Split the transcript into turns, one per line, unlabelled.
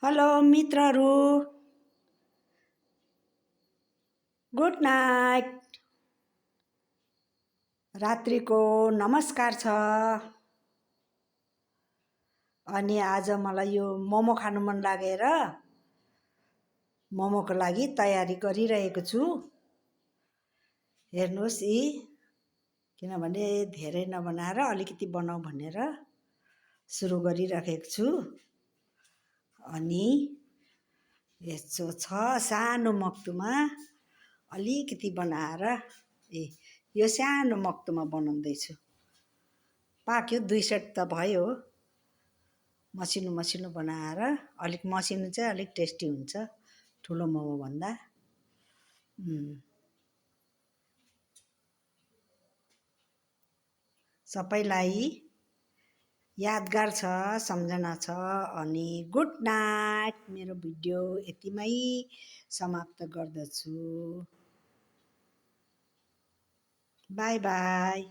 Hello मित्रहरू, good night. रात्रिको नमस्कार छ। अनि आज मलाई यो मोमो खानु मन लागेर मोमोको लागि तयारी गरिरहेको छु। हेर्नुहोस् यी, किनभने धेरै नबनाएर अलिकति बनाऊ भनेर सुरु गरिराखेको छु। अनि यसो छ सानो मक्तुमा अलिकति बनाएर यो सानो मक्तुमा बनाउँदैछु। पाक्यो, 2 सेट त भयो। मसिनो मसिनो बनाएर, अलिक मसिनो चाहिँ अलिक टेस्टी हुन्छ ठुलो मोमो भन्दा। सबैलाई यादगार छ, सम्झना छ। अनि गुड नाइट। मेरो भिडियो यतिमै समाप्त गर्दछु। By by.